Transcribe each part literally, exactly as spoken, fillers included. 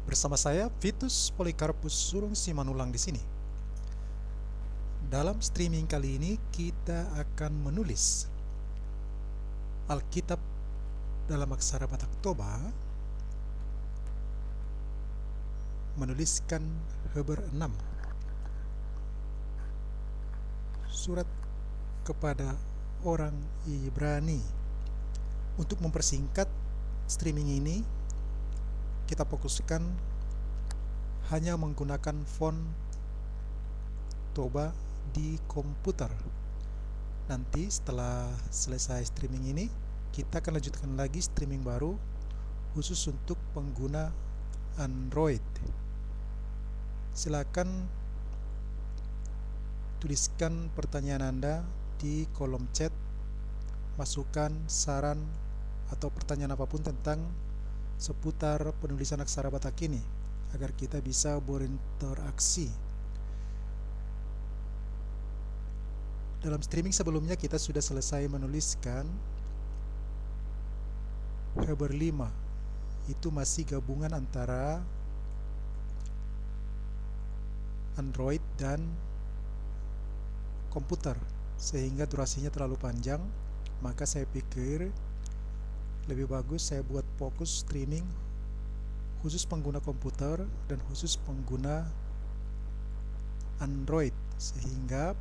Bersama saya, Vitus Polikarpus Surung Simanullang di sini. Dalam streaming kali ini, kita akan menulis Alkitab dalam aksara Batak Toba, menuliskan Heber enam. Surat kepada orang Ibrani. Untuk mempersingkat streaming ini, kita fokuskan hanya menggunakan font Toba di komputer. Nanti setelah selesai streaming ini, kita akan lanjutkan lagi streaming baru khusus untuk pengguna Android. Silakan tuliskan pertanyaan Anda di kolom chat, masukan, saran, atau pertanyaan apapun tentang seputar penulisan aksara Batak ini, agar kita bisa berinteraksi. Dalam streaming sebelumnya kita sudah selesai menuliskan Heber lima. Itu masih gabungan antara Android dan komputer, sehingga durasinya terlalu panjang. Maka saya pikir lebih bagus saya buat fokus streaming khusus pengguna komputer dan khusus pengguna Android, sehingga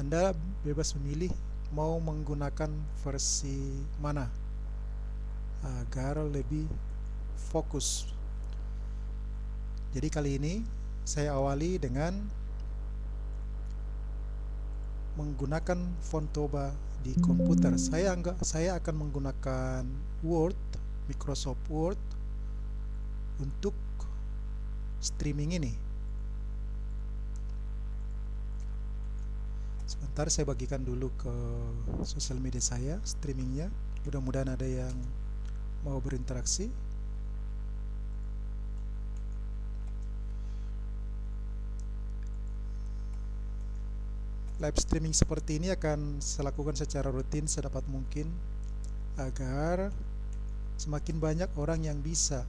Anda bebas memilih mau menggunakan versi mana agar lebih fokus. Jadi kali ini saya awali dengan menggunakan font Toba di komputer. Saya anggap, saya akan menggunakan Word, Microsoft Word untuk streaming ini. Sebentar, saya bagikan dulu ke sosial media saya streamingnya. Mudah-mudahan ada yang mau berinteraksi. Live streaming seperti ini akan saya lakukan secara rutin sedapat mungkin agar semakin banyak orang yang bisa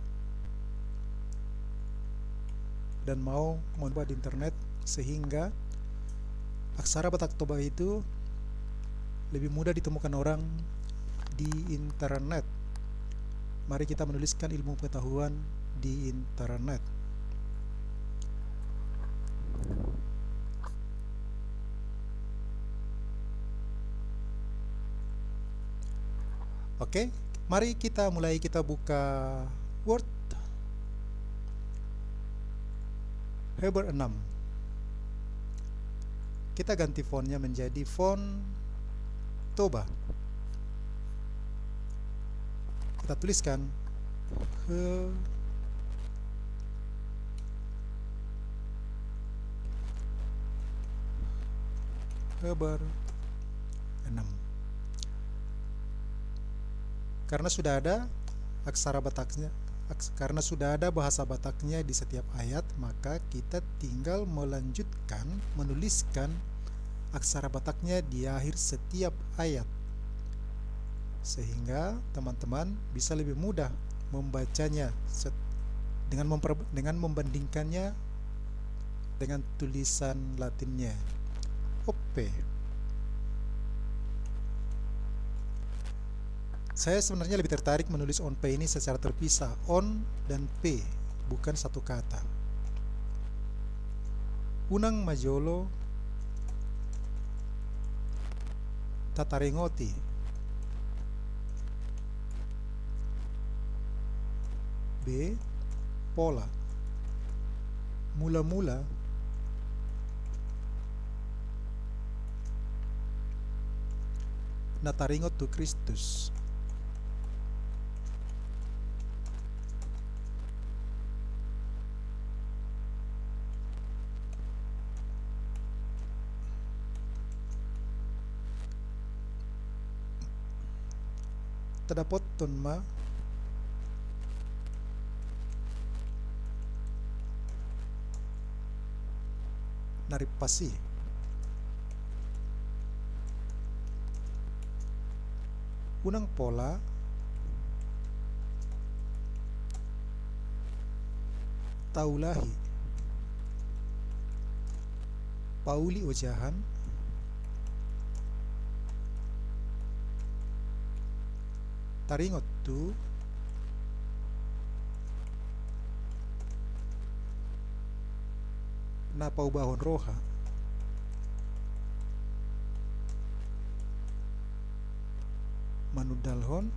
dan mau membuat di internet, sehingga aksara Batak Toba itu lebih mudah ditemukan orang di internet. Mari kita menuliskan ilmu pengetahuan di internet. Oke, mari kita mulai, kita buka Word. Heber enam. Kita ganti fontnya menjadi font Toba. Kita tuliskan He-, Heber enam. Karena sudah ada aksara Bataknya, aks-, karena sudah ada bahasa Bataknya di setiap ayat, maka kita tinggal melanjutkan menuliskan aksara Bataknya di akhir setiap ayat, sehingga teman-teman bisa lebih mudah membacanya set-, dengan memper-, dengan membandingkannya dengan tulisan Latinnya. Ope. Saya sebenarnya lebih tertarik menulis on pe ini secara terpisah, on dan pe, bukan satu kata. Unang ma jolo tataringoti. Be, pola. Mula-mula na taringot tu Kristus. Tadapothon ma na rimpasi. Unang pola Taulahi, pauli ojahan, taringot tu na paubahon roha, manundalhon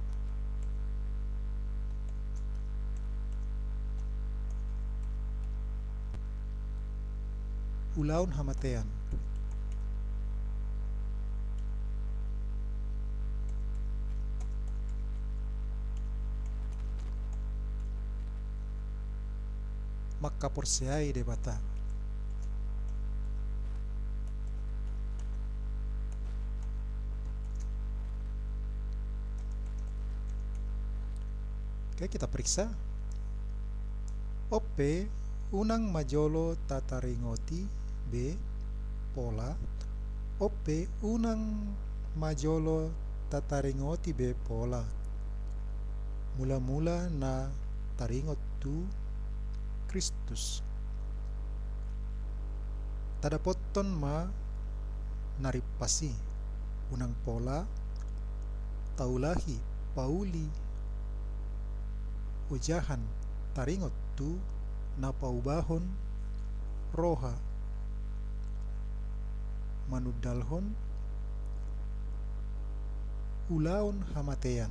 ulaon hamatean. Mangkaporseai Debata. Oke, kita periksa. On pe unang ma jolo tataringoti be pola. On pe unang ma jolo tataringoti be pola. Mula-mula na taringot tu Kristus. Tadapothon ma na rimpas i, unang pola taulahi, pauli ojahan taringot tu na paubahon roha, manundalhon ulaon hamatean,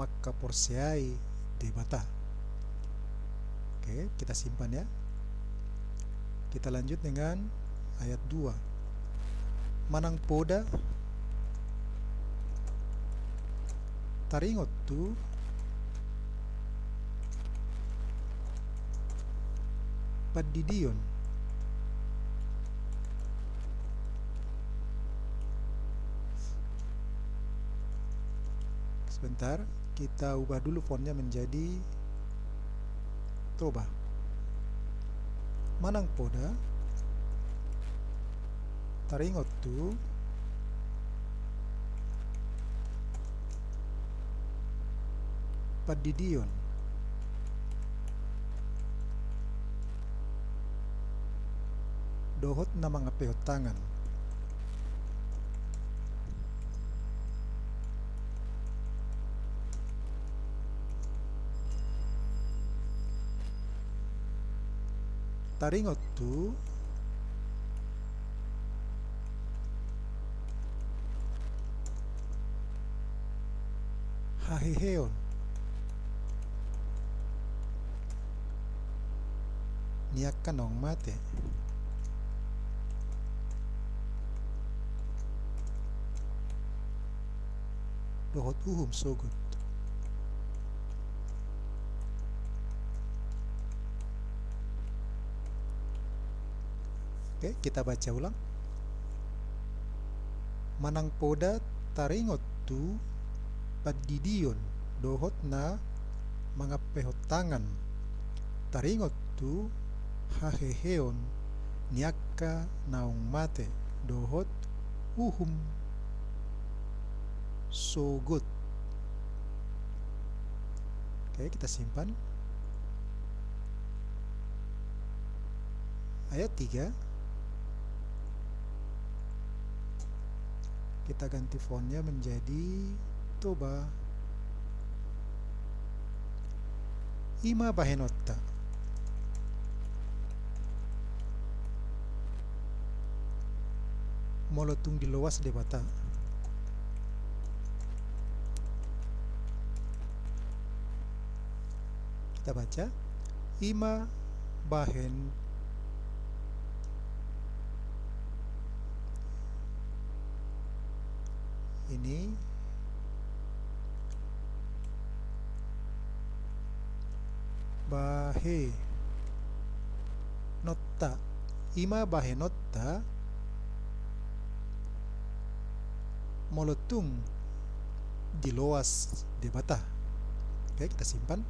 mangkaporseai Debata. Oke, kita simpan ya. Kita lanjut dengan ayat dua. Manang poda taringot tu pandidion. Sebentar, kita ubah dulu fontnya menjadi Toba. Manang poda taringot tu pandidion dohot na mangampehon tangan. Taringot tu haheheon ni angka naung mate dohot uhum sogot. Oke, kita baca ulang. Manang poda taringot tu pandidion dohot na mangampehon tangan, taringot tu haheheon ni angka naung mate dohot uhum sogot. Oke, kita simpan. Ayat tiga. Kita ganti fontnya menjadi Toba. I ma bahenonta molo tung diloas Debata. Kita baca, i ma bahen ini bahenonta, i ma bahenonta molo tung diloas Debata. Oke, kita simpan.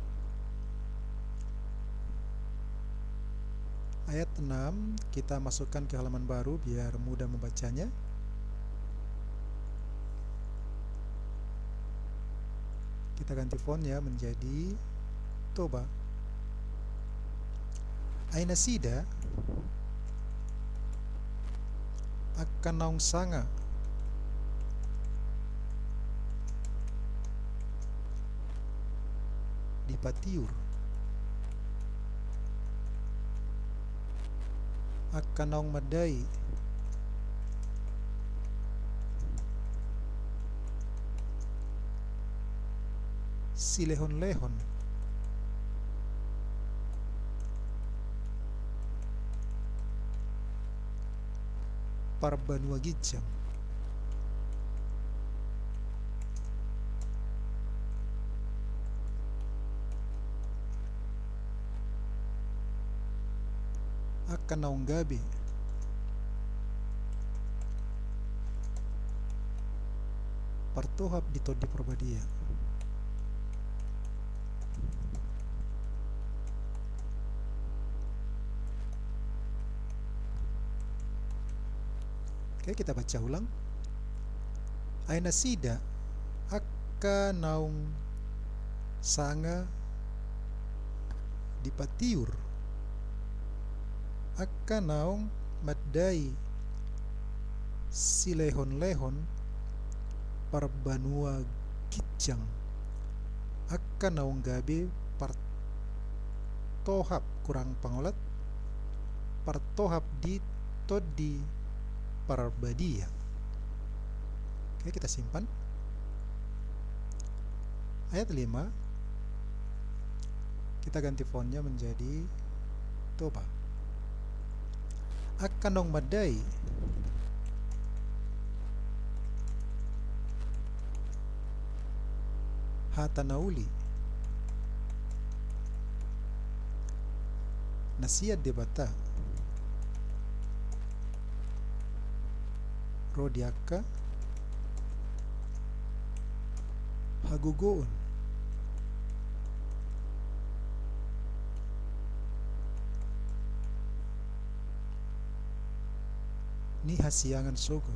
Ayat enam, kita masukkan ke halaman baru biar mudah membacanya. Kita ganti fontnya menjadi Toba. Ai nasida angka naung sanga dipatiur, angka naung mandai silehonlehon parbanua ginjang. Angka naung gabe partohap di Tondi Parbadia. Oke, kita baca ulang. Ai nasida angka naung sanga dipatiur, angka naung mandai silehonlehon parbanua ginjang, angka naung gabe partohap, kurang pangolat, partohap di Tondi Parbadia. Oke, kita simpan. Ayat lima, kita ganti fontnya menjadi Toba. Angka naung mandai hata na uli na sian Debata ro di angka hagogoon ni hasiangan sogot.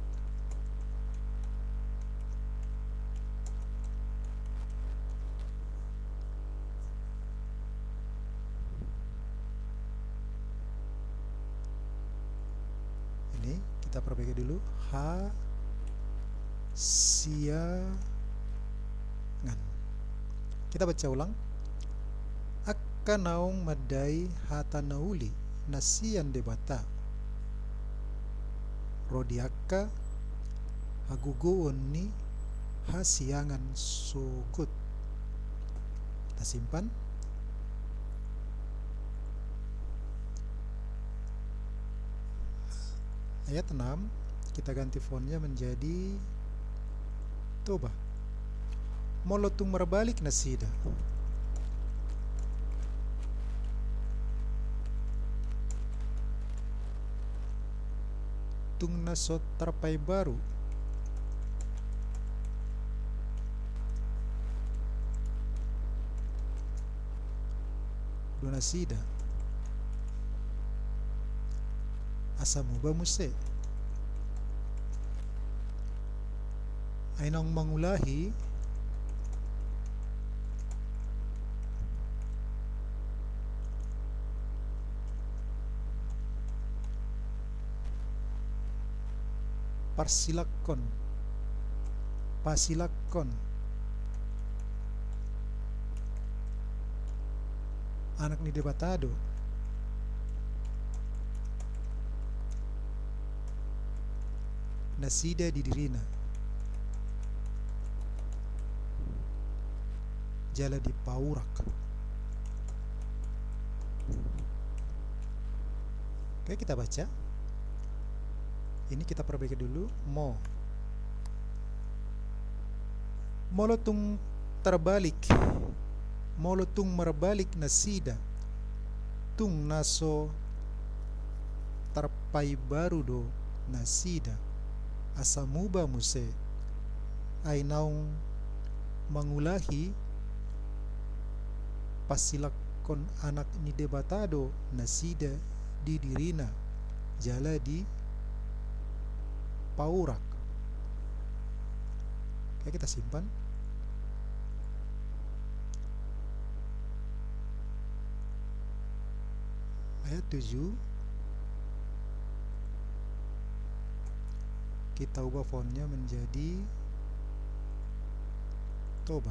Ini kita perbaiki dulu. Hasiangan. Kita baca ulang. Angka naung mandai hata na uli na sian Debata ro di angka hagogoon ni hasiangan sogot. Kita simpan. Ayat enam, kita ganti fontnya menjadi Toba. Molo tung marbalik nasida, tung na so tarpaimbaru do nasida, asa muba muse. Ai naung mangulahi parsilakkon, pasilakkon Anak ni Debata do nasida di dirina, jala dipaurak. Oke, kita baca. Ini kita perbaiki dulu. Mo. Molo tung tarbalik, molo tung marbalik nasida, tung na so tarpaimbaru do nasida, asa muba muse. Ai naung mangulahi pasilakkon Anak ni Debata do nasida di dirina, jala dipaurak. Oke, kita simpan. tujuh. Kita ubah fontnya menjadi Toba.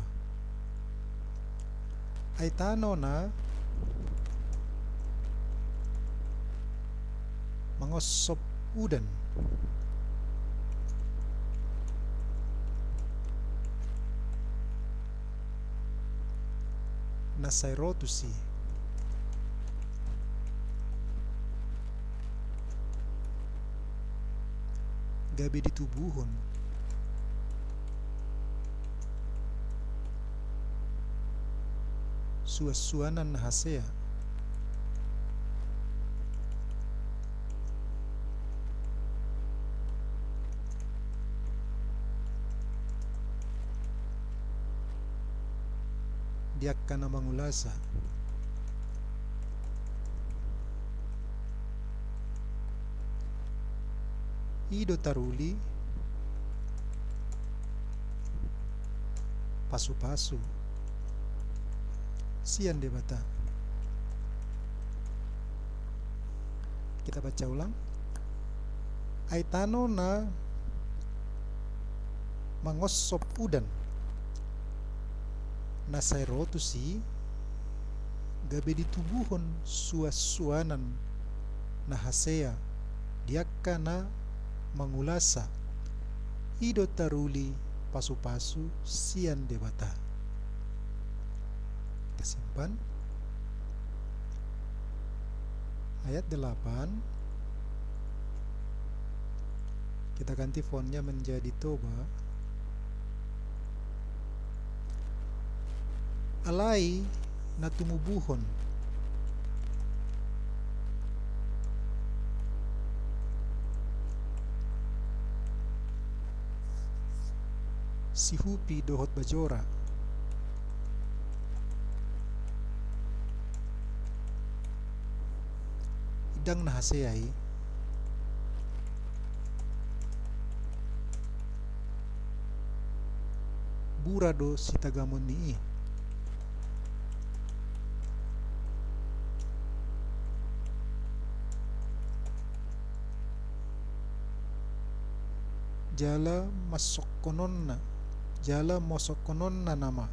Ai tano na mangossop udan. Na sai ro tusi. Gabe ditubuhon suansuanan na hasea. Di angka na mangulasa. I do taruli pasupasu sian Debata. Kita baca ulang. Ai tano na mangossop udan, na sai ro tusi, gabe ditubuhon suansuanan na hasea di angka na mangulasa, i do taruli pasupasu sian Debata. Kita simpan. Ayat delapan. Kita ganti fontnya menjadi Toba. Alai na tumubuhon sihupi dohot bajora. I ndang na hasea i. Bura do sitagamon ni i. Jala masokkononna, jala mosokkononna nama.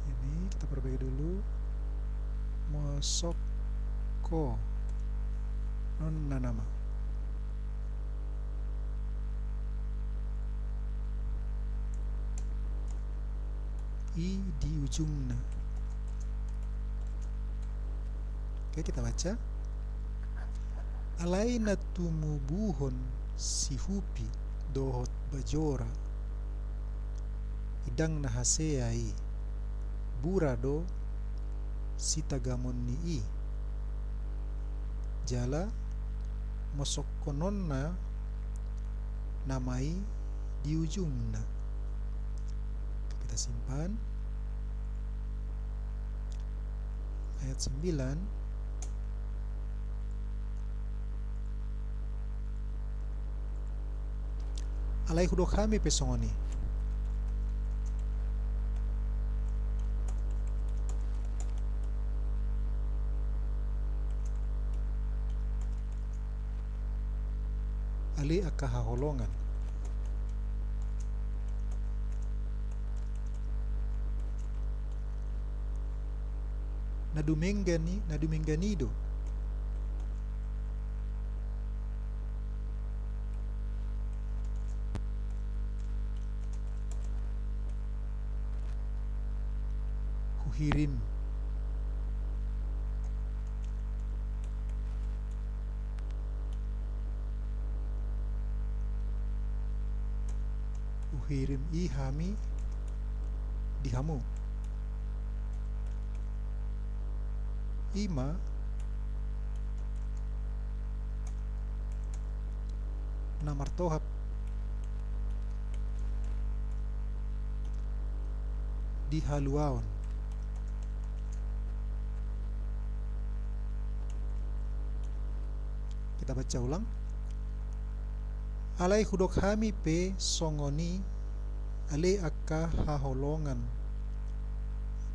Ini kita perbaiki dulu. Mosokkononna nama. I di ujungna. Oke, kita baca. Alai na tumubuhon sihupi dohot bajora, i ndang na hasea i, bura do sitagamon ni i. Jala mosokkononna nama i di ujungna. Kita simpan. Ayat sembilan. Alai hudok hami pe songon i. Ale angka haholongan. Na dumenggan i, na dumenggan i do. Huhirim. Huhirim i hami di hamu. I ma na martohap di haluaon. Tabaca ulang. Alai hudok hami pe songon i, ale angka haholongan,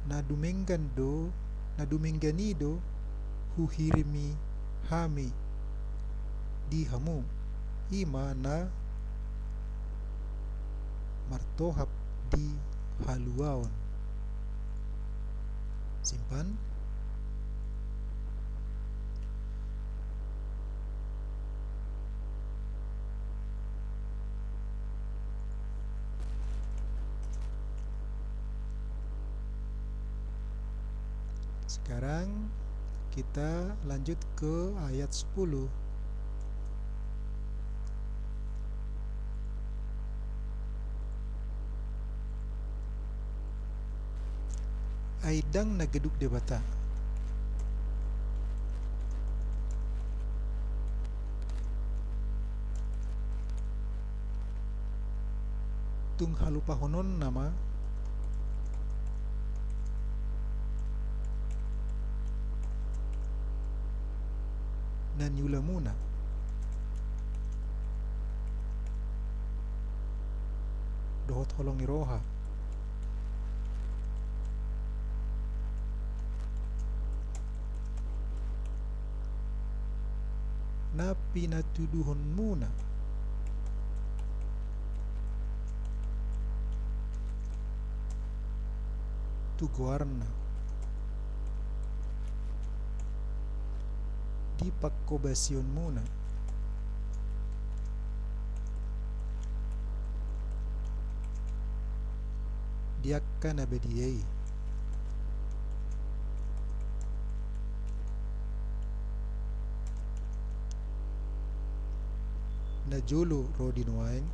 na dumenggan do, na dumenggan i do huhirimi hami di hamu, i ma na martohap di haluaon. Simpan. Sekarang kita lanjut ke ayat sepuluh. Ai ndang na geduk Debata tung halupahononna ma na niulamuna dohot holong ni roha na pinatuduhonmuna tu goarna di panghobasionmuna di angka na badia i. Najolo ro di nuaeng.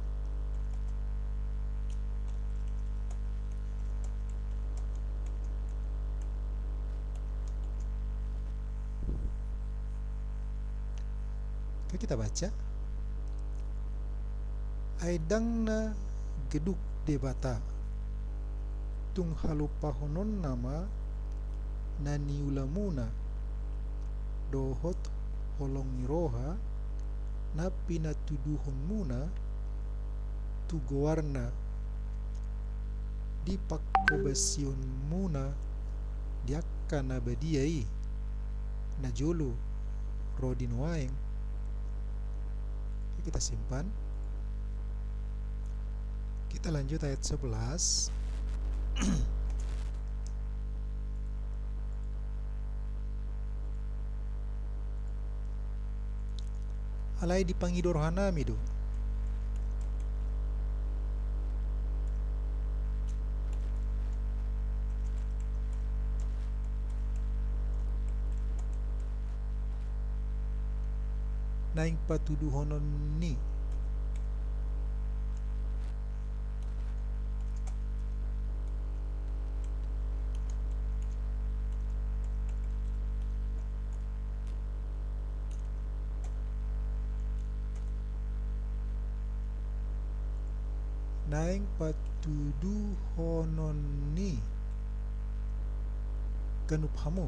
Oke, kita baca. Ai ndang na geduk Debata, tung halupahononna ma na niulamuna dohot holong ni roha na pinatuduhonmuna tu goarna di panghobasionmuna di angka na badia i, najolo ro di nuaeng. Oke, kita simpan. Kita lanjut ayat sebelas. Alai dipangido rohanami do naeng patuduhonon ni naeng patuduhonon ni ganup hamu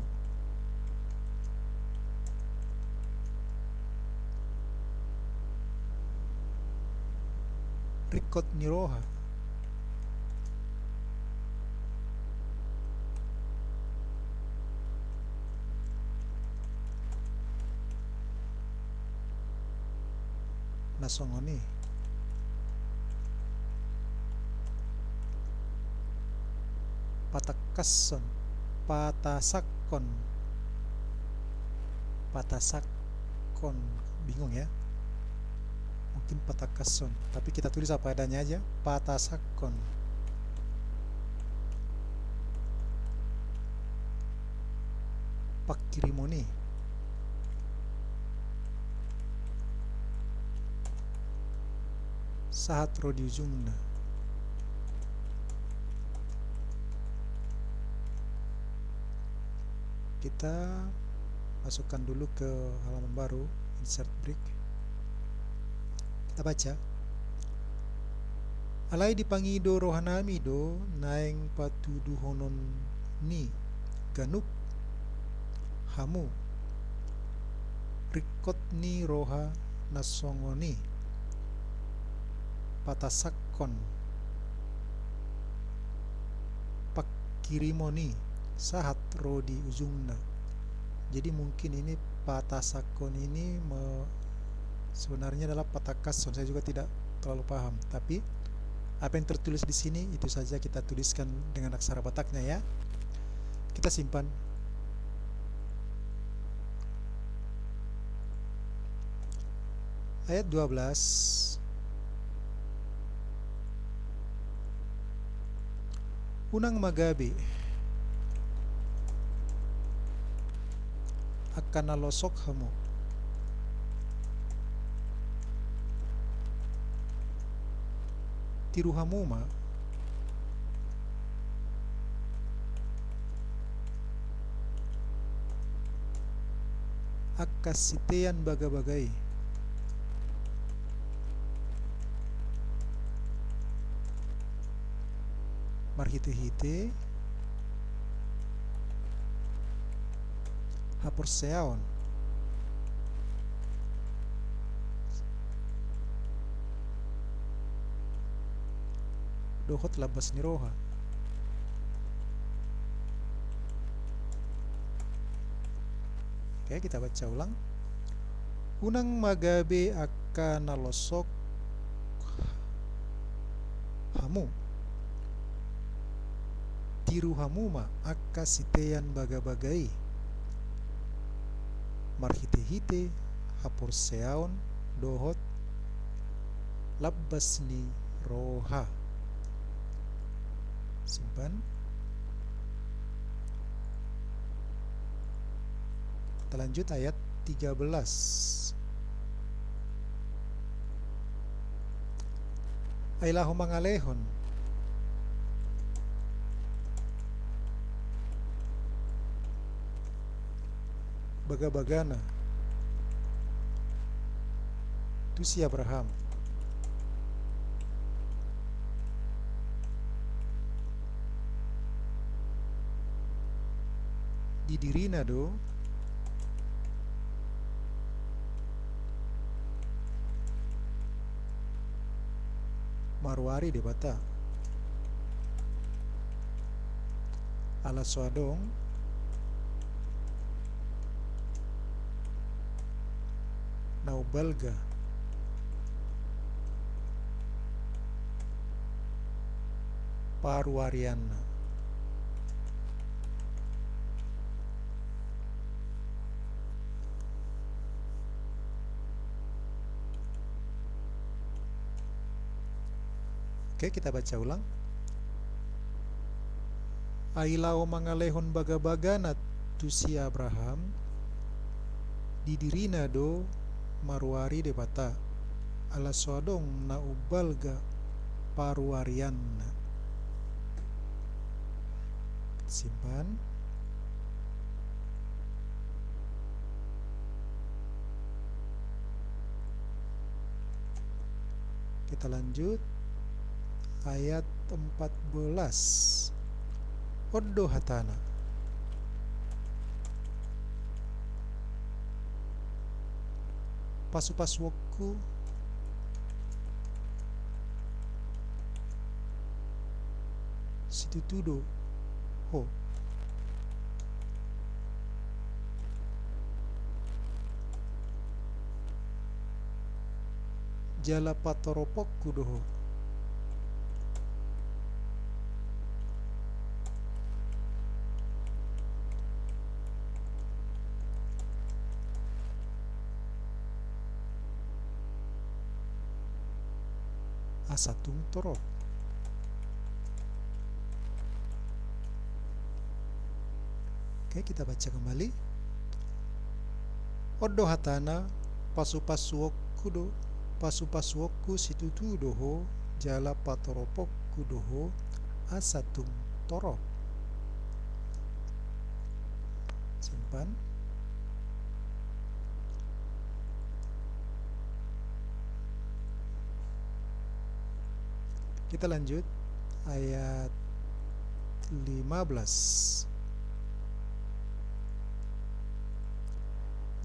ringkot ni roha. Na songon i. Patangkashon, patasakkon, patasakkon, bingung ya. Mungkin patangkashon, tapi kita tulis apa adanya aja, patasakkon. Pangkirimon i. Sahat ro di ujungna. Kita masukkan dulu ke halaman baru, insert break. Kita baca. Alai dipangido rohanami do naeng patuduhonon ni ganup hamu Ringkot ni roha na songon i, patasakhon pangkirimon i sahat ro di ujungna. Jadi mungkin ini patasakhon ini me-, sebenarnya adalah patangkashon. Saya juga tidak terlalu paham. Tapi apa yang tertulis di sini, itu saja kita tuliskan dengan aksara Bataknya, ya. Kita simpan. Ayat dua belas. Unang ma gabe angka na losok hamu. Tiru hamu ma angka sitean bagabaga i marhitehite haporseaon dohot lambas ni roha. Oke, kita baca ulang. Unang ma gabe angka na losok hamu. Tiru hamu ma angka sitean bagabaga i marhitehite haporseaon dohot lambas ni roha. Simpan. Kita lanjut ayat tiga belas. Ai laho mangalehon bagabagana tu si Abraham di dirina do maruari Debata. Ala so adong na umbalga paruarianna. Oke, kita baca ulang. Ai laho mangalehon bagabagana tu si Abraham, di dirina do maruari Debata, ala so adong na umbalga paruarianna. Simpan. Kita lanjut ayat empat belas. On do hatana: Pasupasuonku situtu do ho, jala patoroponku do ho. Asa tung torop. Oke, kita baca kembali. On do hatana: Pasupasuonku do, pasupasuonku situtu do ho, jala patoroponku do ho, asa tung torop. Simpan. Kita lanjut ayat lima belas.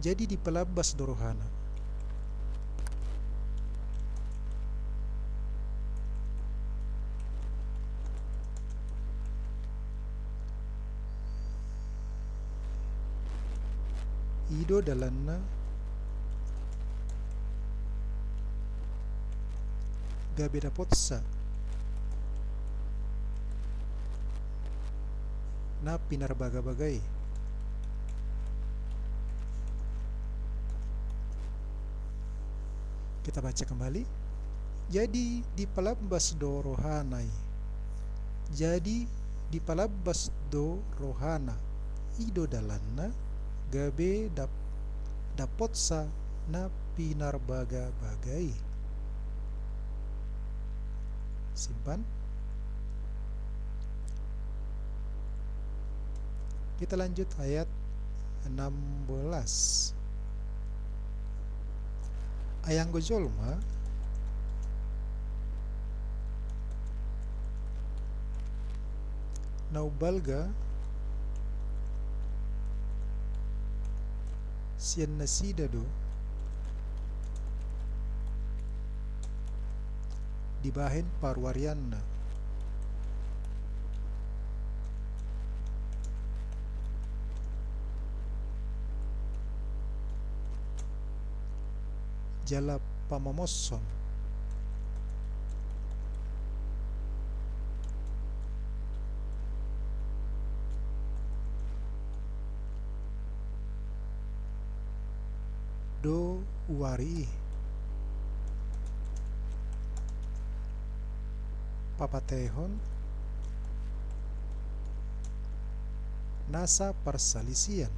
Jadi dipalambas do rohana. I do dalanna gabe dapotsa na pinarbagabaga i. Kita baca kembali. Jadi dipalambas do rohana i. Jadi dipalambas do rohana. I do dalanna gabe dap-, dapotsa na pinarbagabaga i. Simpan. Kita lanjut ayat enam belas. Ai anggo jolma na umbalga sian nasida do dibahen paruarianna. Jala pamomoshon. Do uari i. Papatehon nasa parsalisian.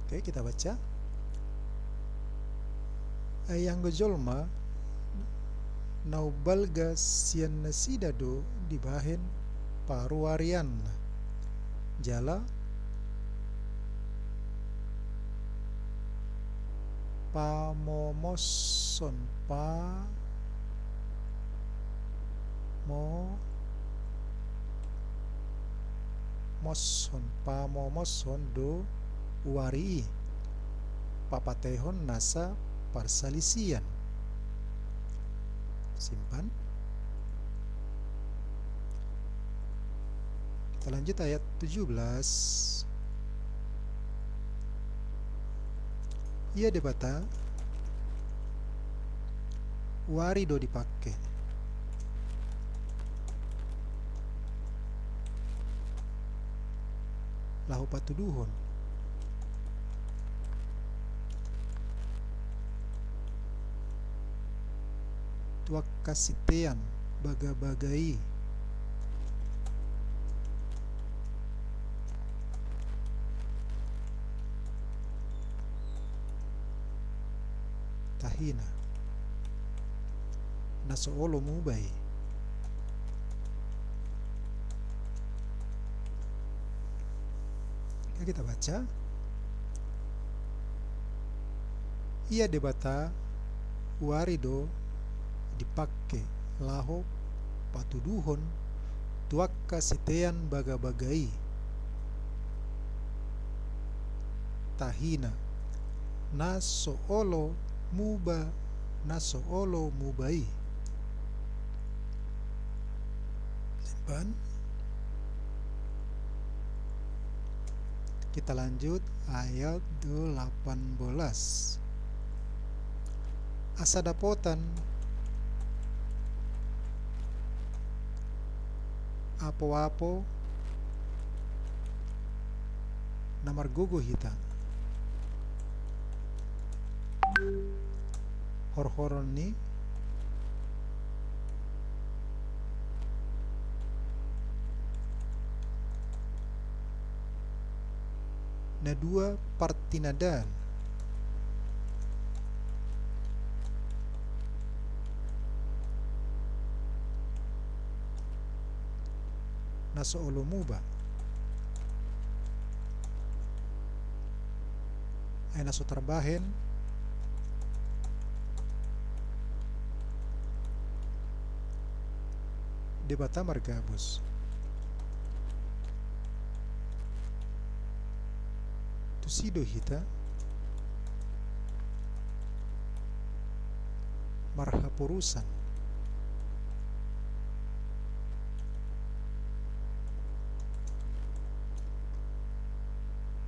Oke, kita baca. Ai anggo jolma na umbalga sian nasida do dibahen paruarianna. Jala pamomoshon, pa-, mo-, moshon, pamomoshon do uari i. Papatehon nasa parsalisian. Simpan. Kita lanjut ayat tujuh belas. Ia Debata uari do dipake laho patuduhon tu angka sitean bagabaga i. Tahina na so olo muba i. Ya, kita baca. Ia Debata uari do dipake laho patuduhon tu angka sitean bagabaga i. Tahina na so olo muba, na so olo muba i. Simpan. Kita lanjut ayat delapan belas. Asa dapotan apoapo na margogo hita. Horhoron ni na dua partinandaan na so olo muba. Ai na so tarbahen Debata margabus. Tusi do hita marhaporusan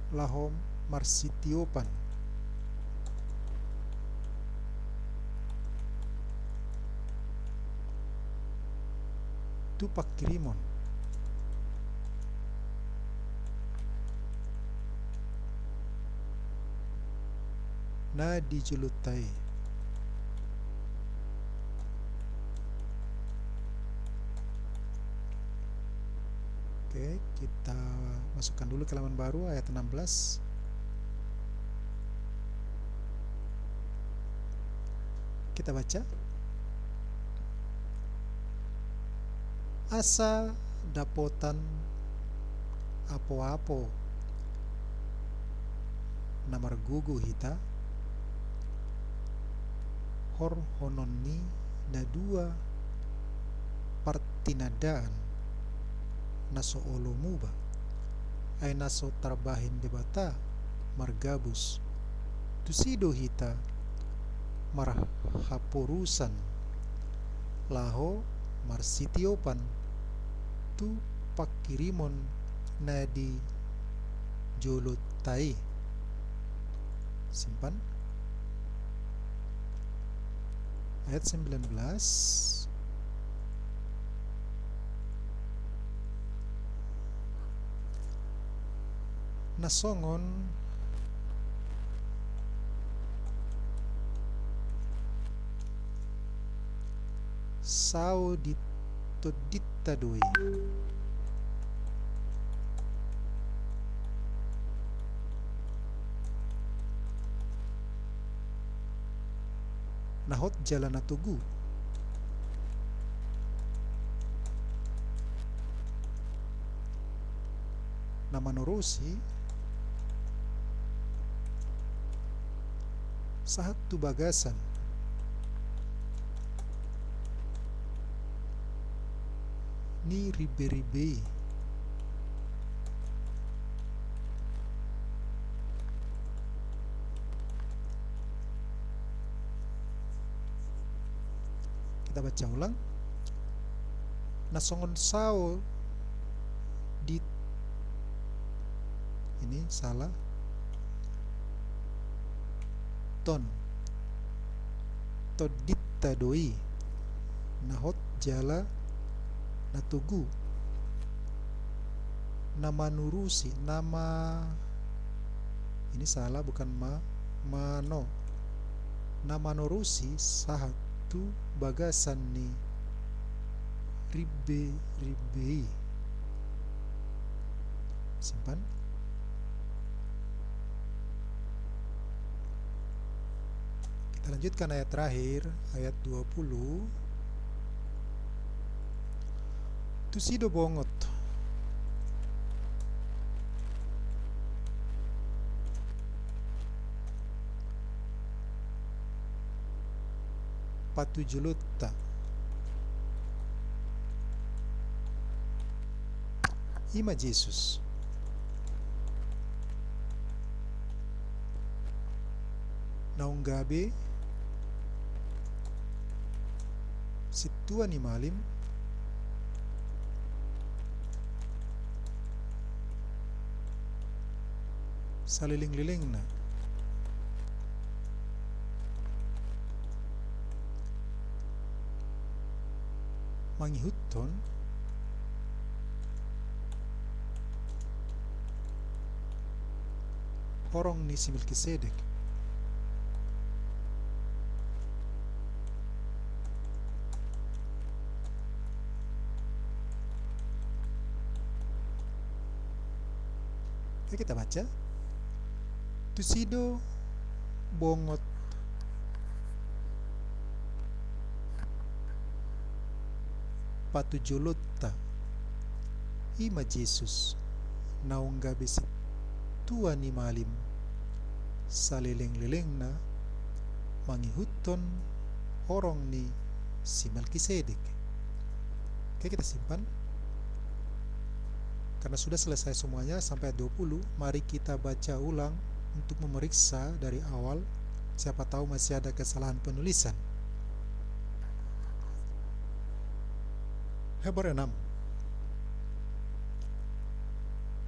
laho marsitiopan tu pangkirimon na di jolonta i. Oke, kita masukkan dulu ke halaman baru, ayat enam belas. Kita baca. Asa dapotan apoapo na margogo hita, horhonon ni na dua partinandaan na so olo muba, ai na so tarbahen Debata margabus. Tusi do hita marhaporusan laho marsitiopan tu pangkirimon na di jolonta i. Simpan. Ayat sembilan belas. Na songon sao di tondinta do i. Na hot jala na togu. Na manurusi sahat tu bagasan ni rimberimbei. Kita baca ulang. Na songon sao di, ini salah. Ton. Tondinta do i. Na hot jala na togu. Na manurusi, na ma-, ini salah, bukan ma-, mano. Na manurusi sahat tu bagasan ni rimberimbei. Simpan. Kita lanjutkan ayat terakhir, ayat dua puluh. Tusi do bongot patujolonta. I ma Jesus. Naung gabe sintua ni malim salelenglelengna. Mangihuthon horong ni si Melkisedek. Oke, kita baca. Tusi do bongot patujolonta, i ma Jesus, naung gabe sintua ni malim salelenglelengna, mangihuthon horong ni si Melkisedek. Oke, kita simpan. Karena sudah selesai semuanya sampai ayat dua puluh, mari kita baca ulang untuk memeriksa dari awal, siapa tahu masih ada kesalahan penulisan. Heber enam.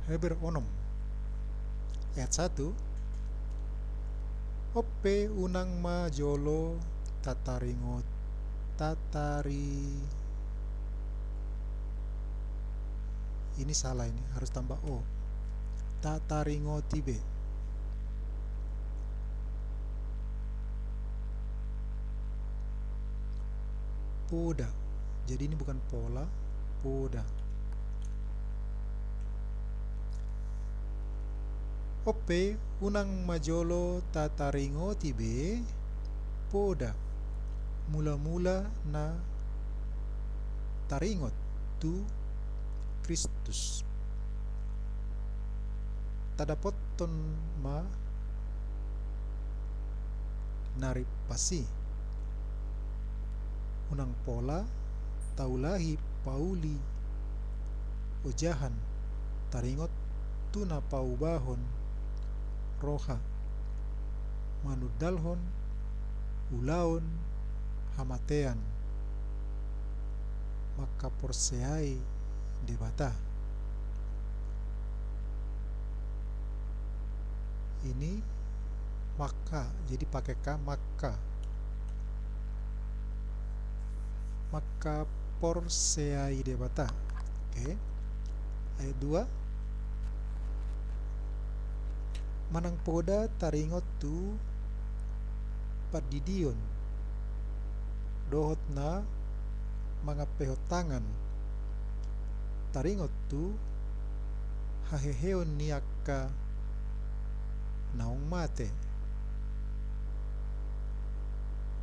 Heber onom. Ayat satu. On pe unang ma jolo tataringot, tatari-, ini salah ini, harus tambah o. Tataringoti be. Poda. Jadi ini bukan pola, poda. On pe unang ma jolo tataringoti be, poda, mula-mula na taringot tu Kristus. Tadapothon ma na rimpas i. Unang pola taulahi pauli ojahan taringot tu na paubahon roha, manundalhon ulaon hamatean, mangkaporseai Debata. Ini maka, jadi pakai ka, maka. Mangkaporseai Debata. Oke. Ayat dua. Manang poda taringot tu pandidion dohot na mangampehon tangan, taringot tu haheheon ni angka naung mate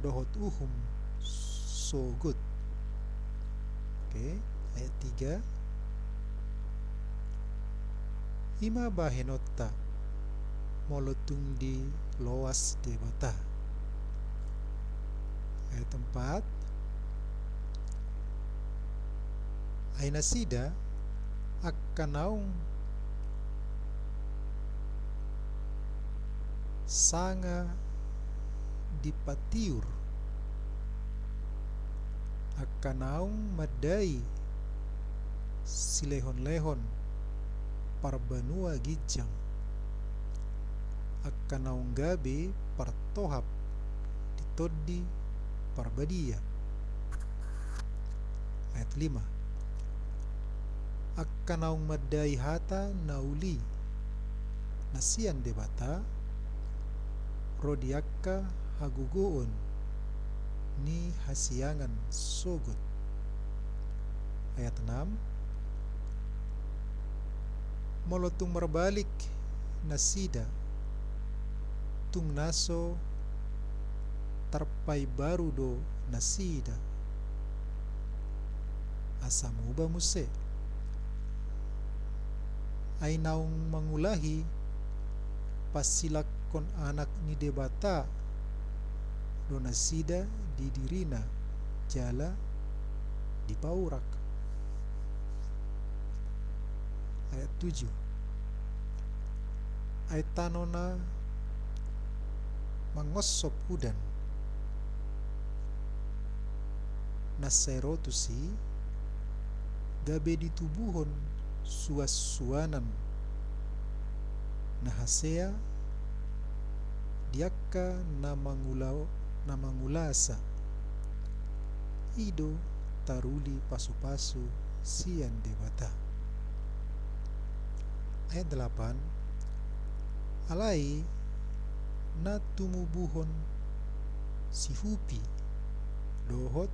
dohot uhum sogot. Oke, ayat tiga. I ma bahenonta molo tung diloas Debata. Ayat empat. Ai nasida angka naung sanga dipatiur, angka naung mandai silehonlehon parbanua ginjang, angka naung gabe partohap di Tondi Parbadia. Ayat lima. Angka naung mandai hata na uli na sian Debata, ro di angka hagogoon ni hasiangan sogot. Ayat enam. Molo tung marbalik nasida, tung na so tarpaimbaru do nasida, asa muba muse. Ai naung mangulahi pasilangkon Anak ni Debata do nasida di dirina jala dipaurak. Ayat tujuh. Ai tano na mangonsop udan na sai ro tusi, gabe ditubuhon suansuanan na hasea di angka na mangula-, na mangulasa. I do taruli pasupasu sian Debata. Ayat delapan. Alai na tumubuhon sihupi dohot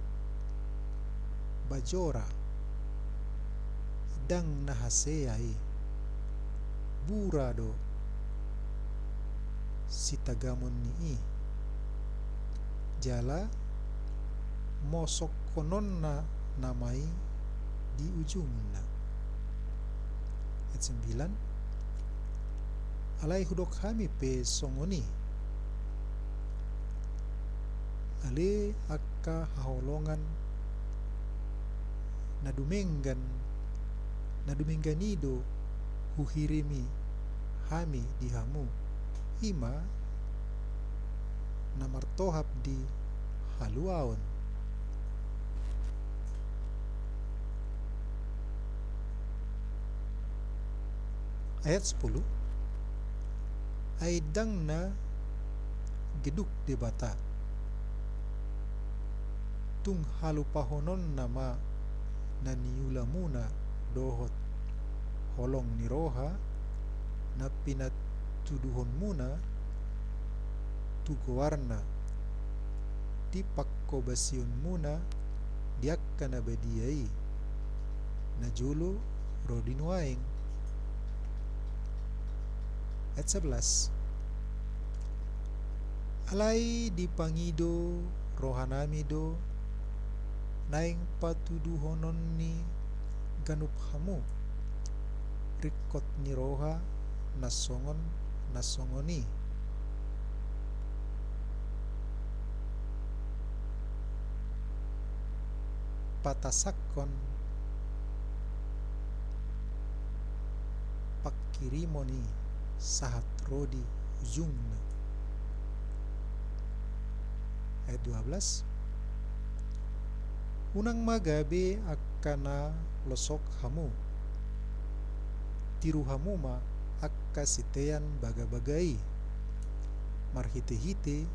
bajora, ndang na hasea i, bura do sitagamon ni i, jala mosokkononna nama i di ujungna. Ayat sembilan. Alai hudok hami pe songon i, ale angka haholongan na dumenggan, na dumenggan i do huhirimi hami di hamu. i ma na martohap di haluaon. Ayat sepuluh. Ai ndang na geduk Debata. Tung halupahononna ma na niulamuna dohot holong ni roha na pinatuduhonmuna tu goarna di panghobasionmuna di angka na badia i, najolo ro di nuaeng. Ayat sebelas. Alai dipangido rohanami do naeng patuduhonon ni ganup hamu ringkot ni roha na songon na songon i. Patasakkon pangkirimon i sahat ro di ujungna. Ayat dua belas. Unang ma gabe angka na losok hamu. Tiru hamu ma angka sitean bagabaga i marhitehite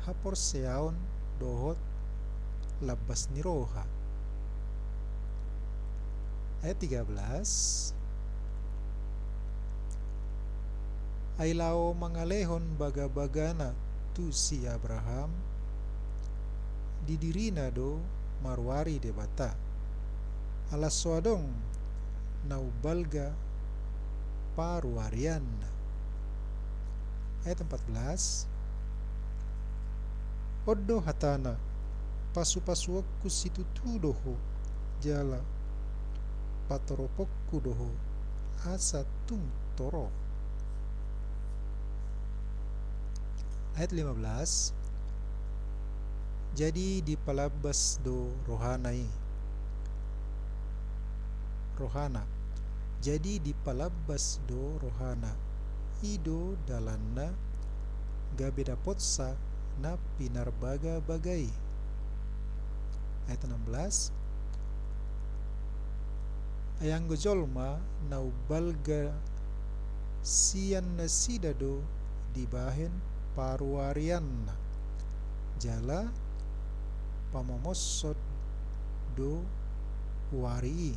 haporseaon dohot lambas ni roha. Ayat tiga belas. Ai laho mangalehon bagabagana tu si Abraham, di dirina do maruari Debata, ala so adong na umbalga paruarianna. Ayat empat belas. On do hatana, pasupasuonku situtu do ho, jala patoroponku do ho, asa tung torop. Ayat lima belas. Jadi dipalambas do rohana i. Rohana. Jadi dipalambas do rohana. I do dalanna gabe dapotsa na pinarbagabaga i. Ayat enam belas. Ai anggo jolma na umbalga, sian nasida do dibahen paruarianna, jala pamomoshon do uari i,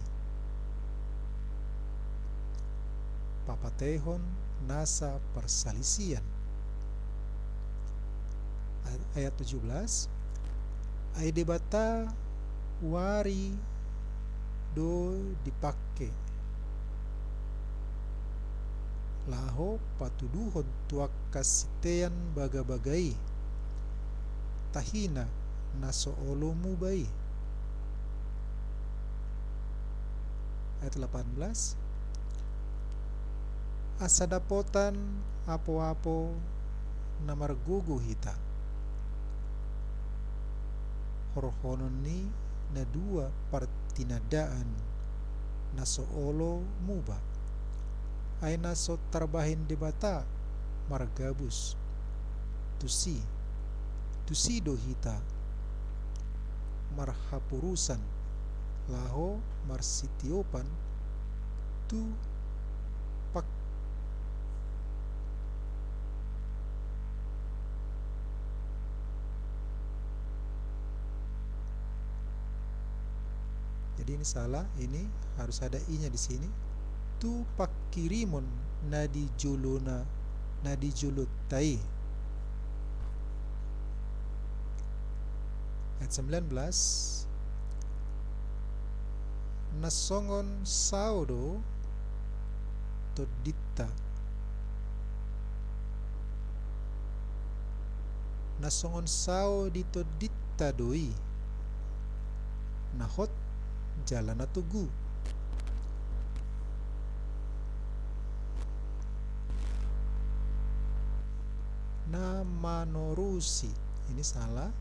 papatehon nasa parsalisian. Ay-, ayat tujuh belas. Ai Debata uari do dipangke laho patuduhon tu angka sitean bagabaga i tahina na so olo muba i. Ayat delapan belas. Asa dapotan apoapo na margogo hita, horhonon ni na dua partinandaan na so olo muba, ai na so tarbahen Debata margabus tusi, tusi do hita marhaporusan laho marsitiopan tu pak-, jadi ini salah, ini harus ada i-nya di sini. Tu pangkirimon na di jolona, na di jolonta i. Ayat sembilan belas. Na songon sao do tondinta. Na songon sao di tondinta do i. Na hot jala na togu. Na manorusi, ini salah.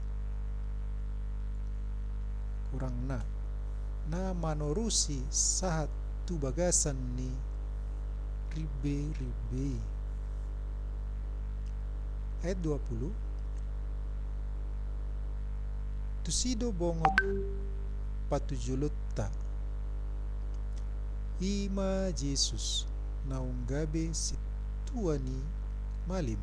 Kurang na. Na manorusi sahat tu bagasan ni rimberimbe i. Ayat dua puluh. Tusi do bongot patujolonta, i ma Jesus naung gabe sintua ni malim,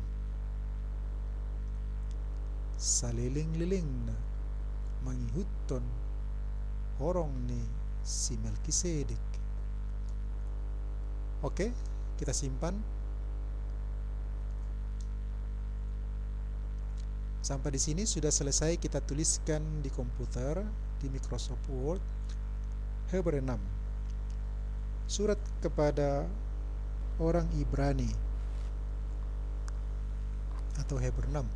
salelenglelengna mangihuthon horong ni si Melkisedek. Oke, kita simpan. Sampai di sini sudah selesai kita tuliskan di komputer, di Microsoft Word, Heber enam. Surat kepada orang Ibrani atau Heber enam.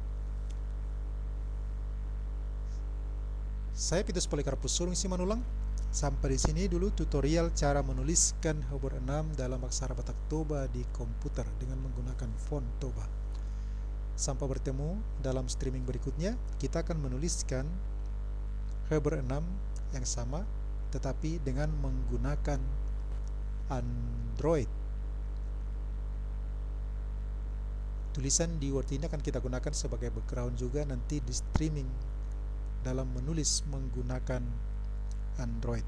Saya Petrus Polycarpus Sulung Simanullang. Sampai di sini dulu tutorial cara menuliskan Heber enam dalam aksara Batak Toba di komputer dengan menggunakan font Toba. Sampai bertemu dalam streaming berikutnya, kita akan menuliskan Heber enam yang sama, tetapi dengan menggunakan Android. Tulisan di Word ini akan kita gunakan sebagai background juga nanti di streaming dalam menulis menggunakan Android.